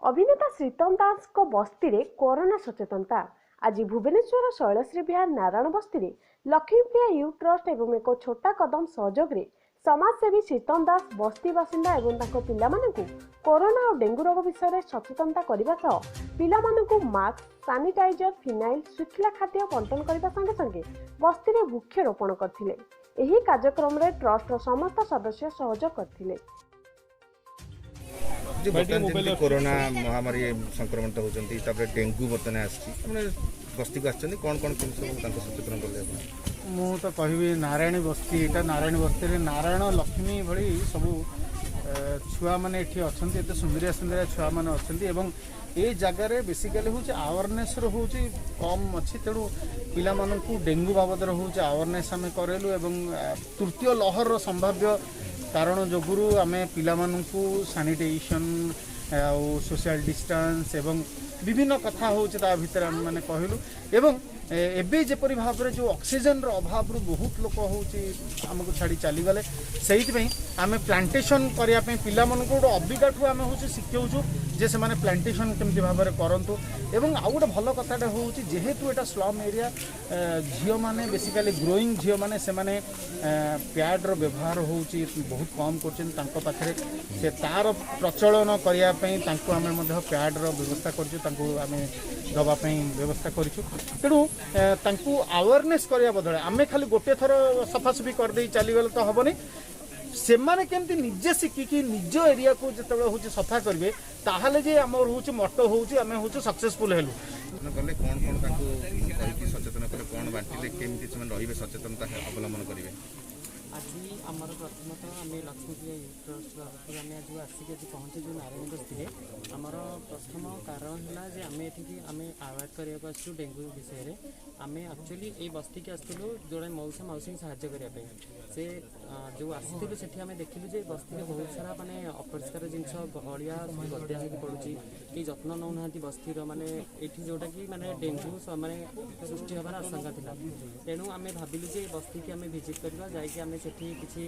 ଅଭିନେତା ଶ୍ରୀତମ ଦାସଙ୍କ ବସ୍ତିରେ କରୋନା ସଚେତନତା। ଆଜି ଭୁବନେଶ୍ୱର ଶୈଳଶ୍ରୀ ବିହାର ନାରାୟଣ ବସ୍ତିରେ ଲକ୍ଷ୍ମୀପ୍ରିୟା ୟୁଥ୍ ଟ୍ରଷ୍ଟ ଏବଂ ଏକ ଛୋଟା କଦମ ସହଯୋଗରେ ସମାଜସେବୀ ଶ୍ରୀତମ ଦାସ ବସ୍ତି ବାସିନ୍ଦା ଏବଂ ତାଙ୍କ ପିଲାମାନଙ୍କୁ କରୋନା ଓ ଡେଙ୍ଗୁ ରୋଗ ବିଷୟରେ ସଚେତନତା କରିବା ସହ ପିଲାମାନଙ୍କୁ ମାସ୍କ, ସାନିଟାଇଜର, ଫିନାଇଲ, ଶୁଖିଲା ଖାଦ୍ୟ ବଣ୍ଟନ କରିବା ସଙ୍ଗେ ସଙ୍ଗେ ବସ୍ତିରେ ବୃକ୍ଷରୋପଣ କରିଥିଲେ। ଏହି କାର୍ଯ୍ୟକ୍ରମରେ ଟ୍ରଷ୍ଟର ସମସ୍ତ ସଦସ୍ୟ ସହଯୋଗ କରିଥିଲେ। ଯେ ବର୍ତ୍ତମାନ ଯେମିତି କରୋନା ମହାମାରୀ ସଂକ୍ରମିତ ହେଉଛନ୍ତି, ତାପରେ ଡେଙ୍ଗୁ ବର୍ତ୍ତମାନ ଆସିଛି, ମାନେ ବସ୍ତିକୁ ଆସିଛନ୍ତି, କ'ଣ କ'ଣ କେମିତି ସବୁ ତାଙ୍କୁ ସଚେତନ କଲେ ଆପଣ? ମୁଁ ତ କହିବି, ନାରାୟଣୀ ବସ୍ତି ଏଇଟା। ନାରାୟଣୀ ବସ୍ତିରେ ନାରାୟଣ ଲକ୍ଷ୍ମୀ ଭଳି ସବୁ ଛୁଆମାନେ ଏଠି ଅଛନ୍ତି। ଏତେ ସୁନ୍ଦରିଆ ସୁନ୍ଦରିଆ ଛୁଆମାନେ ଅଛନ୍ତି ଏବଂ ଏ ଜାଗାରେ ବେସିକାଲି ହେଉଛି ଆୱାରନେସ୍ର ହେଉଛି କମ୍ ଅଛି। ତେଣୁ ପିଲାମାନଙ୍କୁ ଡେଙ୍ଗୁ ବାବଦରେ ହେଉଛି ଆୱାରନେସ୍ ଆମେ କରେଇଲୁ ଏବଂ ତୃତୀୟ ଲହରର ସମ୍ଭାବ୍ୟ କାରଣ ଯୋଗୁରୁ ଆମେ ପିଲାମାନଙ୍କୁ ସାନିଟାଇଜେସନ୍ ଆଉ ସୋସିଆଲ ଡିଷ୍ଟାନ୍ସ ଏବଂ ବିଭିନ୍ନ କଥା ହେଉଛି ତା ଭିତରେ ଆମେମାନେ କହିଲୁ। ଏବଂ ଏବେ ଯେପରି ଭାବରେ ଯେଉଁ ଅକ୍ସିଜେନର ଅଭାବରୁ ବହୁତ ଲୋକ ହେଉଛି ଆମକୁ ଛାଡ଼ି ଚାଲିଗଲେ, ସେଇଥିପାଇଁ ଆମେ ପ୍ଲାଣ୍ଟେସନ୍ କରିବା ପାଇଁ ପିଲାମାନଙ୍କୁ ଗୋଟେ ଅବିକାଠୁ ଆମେ ହେଉଛି ଶିଖାଉଛୁ ଯେ ସେମାନେ ପ୍ଲାଣ୍ଟେସନ୍ କେମିତି ଭାବରେ କରନ୍ତୁ। ଏବଂ ଆଉ ଗୋଟେ ଭଲ କଥାଟା ହେଉଛି, ଯେହେତୁ ଏଇଟା ସ୍ଲମ୍ ଏରିଆ, ଝିଅମାନେ, ବେସିକାଲି ଗ୍ରୋଇଂ ଝିଅମାନେ, ସେମାନେ ପ୍ୟାଡ଼ର ବ୍ୟବହାର ହେଉଛି ବହୁତ କମ୍ କରୁଛନ୍ତି। ତାଙ୍କ ପାଖରେ ସେ ତାର ପ୍ରଚଳନ କରିବା ପାଇଁ ତାଙ୍କୁ ଆମେ ମଧ୍ୟ ପ୍ୟାଡ଼ର ବ୍ୟବସ୍ଥା କରିଛୁ, ତାଙ୍କୁ ଆମେ ଦେବା ପାଇଁ ବ୍ୟବସ୍ଥା କରିଛୁ। ତେଣୁ ତାଙ୍କୁ ଆୱାରନେସ୍ କରିବା ବଦଳରେ ଆମେ ଖାଲି ଗୋଟେ ଥର ସଫାସଫି କରିଦେଇ ଚାଲିଗଲେ ତ ହେବନି। ସେମାନେ କେମିତି ନିଜେ ଶିଖିକି ନିଜ ଏରିଆକୁ ଯେତେବେଳେ ହେଉଛି ସଫା କରିବେ, ତାହେଲେ ଯେ ଆମର ହେଉଛି ମଟୋ ହେଉଛି ଆମେ ହେଉଛୁ ସକ୍ସେସଫୁଲ୍ ହେଲୁ। ସଚେତନ କଲେ, କ'ଣ କ'ଣ ତାଙ୍କୁ କହିକି ସଚେତନ କଲେ, କ'ଣ ବାଣ୍ଟିଲେ, କେମିତି ସେମାନେ ରହିବେ, ସଚେତନତା ଅବଲମ୍ବନ କରିବେ? ଆଜି ଆମର ପ୍ରଥମତଃ ଆମେ ଲକ୍ଷ୍ମୀପ୍ରିୟା ୟୁଥ୍ ଟ୍ରଷ୍ଟ ତରଫରୁ ଆମେ ଆଜି ଆସିକି ଆଜି ପହଞ୍ଚିଛୁ ନାରାୟଣ ବସ୍ତିରେ। ଆମର ପ୍ରଥମ କାରଣ ହେଲା ଯେ ଆମେ ଏଠିକି ଆମେ ଆୱାର କରିବାକୁ ଆସିଛୁ ଡେଙ୍ଗୁ ବିଷୟରେ। ଆମେ ଆକ୍ଚୁଆଲି ଏଇ ବସ୍ତିକି ଆସିଥିଲୁ ଜଣେ ମଉସା ମାଉସୀଙ୍କୁ ସାହାଯ୍ୟ କରିବା ପାଇଁ। ସେ ଯେଉଁ ଆସିଥିଲୁ, ସେଠି ଆମେ ଦେଖିଲୁ ଯେ ବସ୍ତିରେ ବହୁତ ସାରା ମାନେ ଅପରିଷ୍କାର ଜିନିଷ, ଅଳିଆ ସବୁ ଗଦା ହେଇକି ପଡ଼ୁଛି। କେହି ଯତ୍ନ ନେଉନାହାନ୍ତି ବସ୍ତିର। ମାନେ ଏଇଠି ଯେଉଁଟାକି ମାନେ ଡେଙ୍ଗୁ ମାନେ ସୃଷ୍ଟି ହେବାର ଆଶଙ୍କା ଥିଲା। ତେଣୁ ଆମେ ଭାବିଲୁ ଯେ ଏ ବସ୍ତିକି ଆମେ ଭିଜିଟ୍ କରିବା, ଯାଇକି ଆମେ ସେଠି କିଛି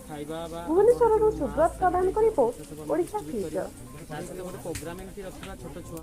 ଖାଇବା ବା ଭୁବନେଶ୍ୱରରୁ ସୁବ୍ରତ ପ୍ରଧାନଙ୍କ ରିପୋର୍ଟ, ଓଡ଼ିଶା ଫ୍ୟୁଚର। ତା ସହିତ ଗୋଟେ ପ୍ରୋଗ୍ରାମ ଏମିତି ରଖିବା ଛୋଟ ଛୁଆ